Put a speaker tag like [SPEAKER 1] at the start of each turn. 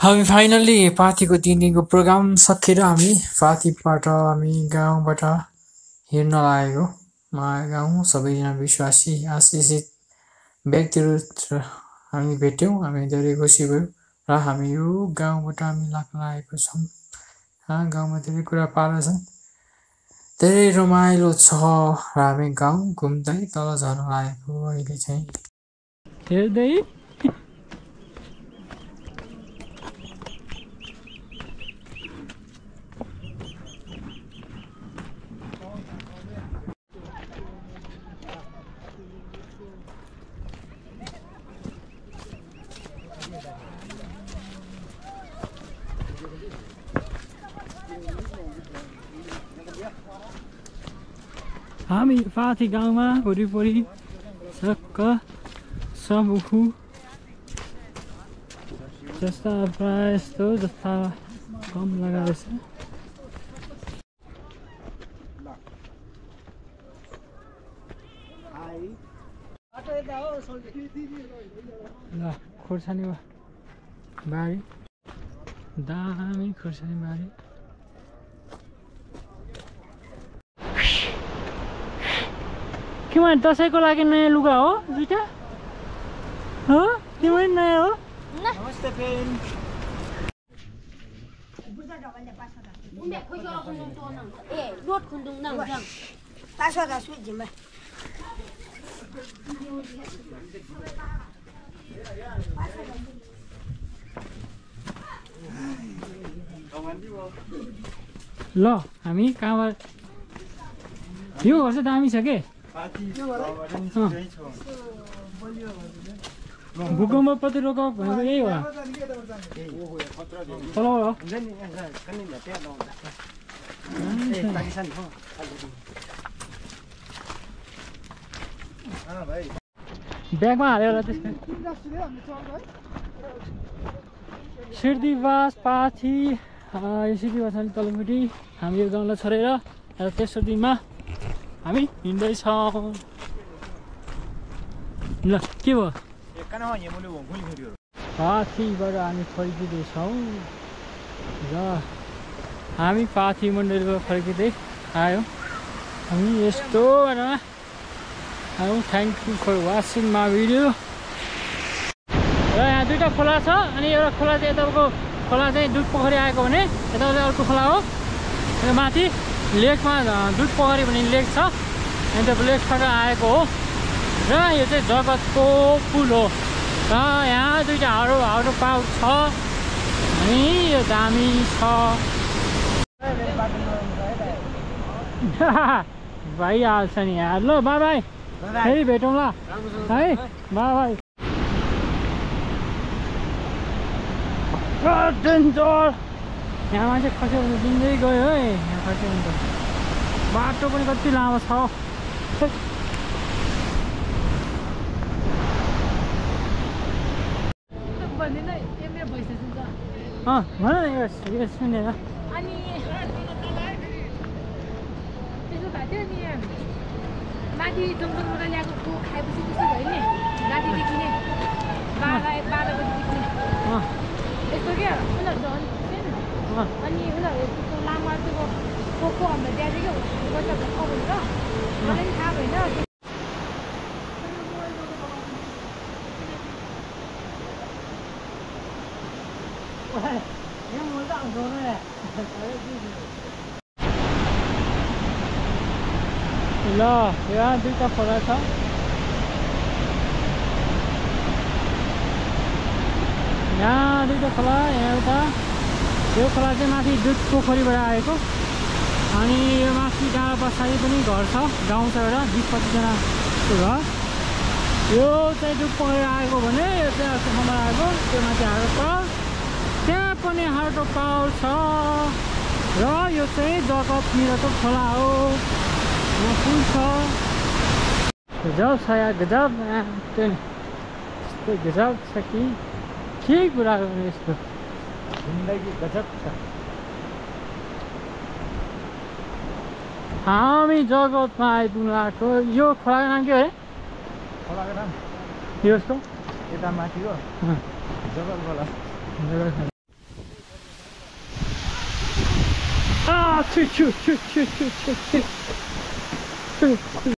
[SPEAKER 1] हामी फाइनली पाथीको 3 दिनको प्रोग्राम सकेर हामी पाथीबाट हामी गाउँबाट हिँड्न लागेको गाउँ सबैजना विश्वासी आशिषित व्यक्तिहरू हामी भेट्यौँ। हामी धेरै खुसी भयौँ र हामी यो गाउँबाट हामी लाग्न लागेको छौँ। गाउँमा धेरै कुरा पारा छन्, धेरै रमाइलो छ र हामी गाउँ घुम्दै तल झर्न लागेको अहिले चाहिँ हेर्दै हामी पाथी गाउँमा वरिपरि सक्क सबुखु जस्ता प्रायः जस्तो जस्ता कम लगाएछ। ल खोर्सानी बारी दामी खोर्सानी बारी किमान दसैँको लागि नयाँ लुगा हो दुईटा हो तिम्रो नयाँ हो।
[SPEAKER 2] नमस्ते फ्रेन्ड
[SPEAKER 1] ल हामी कहाँबाट यो घर चाहिँ दामी छ के भूकम्प प्रतिरोधक भनेको यही हो ब्यागमा हाल्यो होला त्यसमा सिर्दीवास पाथी यो सिर्दीवास अनि तलपट्टि हामी यो गाउँलाई छोडेर र तेस्रो दिनमा हामी हिँड्दैछौँ। ल के भयो पाथीबाट हामी फर्किँदैछौँ र हामी पाथी मन्दिरबाट फर्किँदै आयौँ। हामी यस्तो thank you for watching my video. र यहाँ दुईवटा खोला छ अनि एउटा खोला चाहिँ यताको खोला चाहिँ दुध पोखरी आएको भने यता चाहिँ अर्को खोला हो। माथि लेकमा दुध पोखरी भन्ने लेक छ अनि त्यो लेकबाट आएको हो र यो चाहिँ जगतको पुल हो र यहाँ दुईवटा हाउडो पाउ छ अनि यो दामी छ भइहाल्छ नि यार। ल बाई बाई फेरि भेटौँला है बाई बाई। डेन्जर यहाँ मान्छे खस्यो भने दिँदै गयो है। यहाँ खस्यो भने त बाटो पनि कति लामो छ। भन न यो सुनेर
[SPEAKER 3] अनि त्यसो भए थियो नि माथि जङ्गलबाट ल्याएको खाएपछि त्यस्तो भयो नि रातिदेखि नै 12 बजीदेखि यस्तो क्या उनीहरू झन् अनि उनीहरू त्यस्तो लामा त्यो को हाम्रो ड्याडी क्या पैसा भक्क भनेर मलाई पनि थाहा भएन।
[SPEAKER 1] ल यहाँ दुईवटा खोला छ यहाँ दुईवटा खोला यहाँ एउटा यो खोला चाहिँ माथि दुध पोखरीबाट आएको अनि यो माथि डाँडा पछाडि पनि घर छ गाउँ छ एउटा 20-25 जनाको घर। यो चाहिँ दुध पोखरी आएको भने यो चाहिँ अर्को ठाउँमा आएको त्यो माथि हाटो पाउ त्यहाँ पनि हाटो पाउ छ र यो चाहिँ जगतनिरको खोला हो। यहाँ पुल छ गजब छ यार गजब यस्तो गजब छ कि के कुरा गर्नु यस्तो जिन्दगी गजब छ। हामी जगतमा आइपुग्नु आएको। यो खोलाको नाम के हो? खोलाको नाम यसको यता माथि हो जगत खोला। छु छु छु छु छु छु छु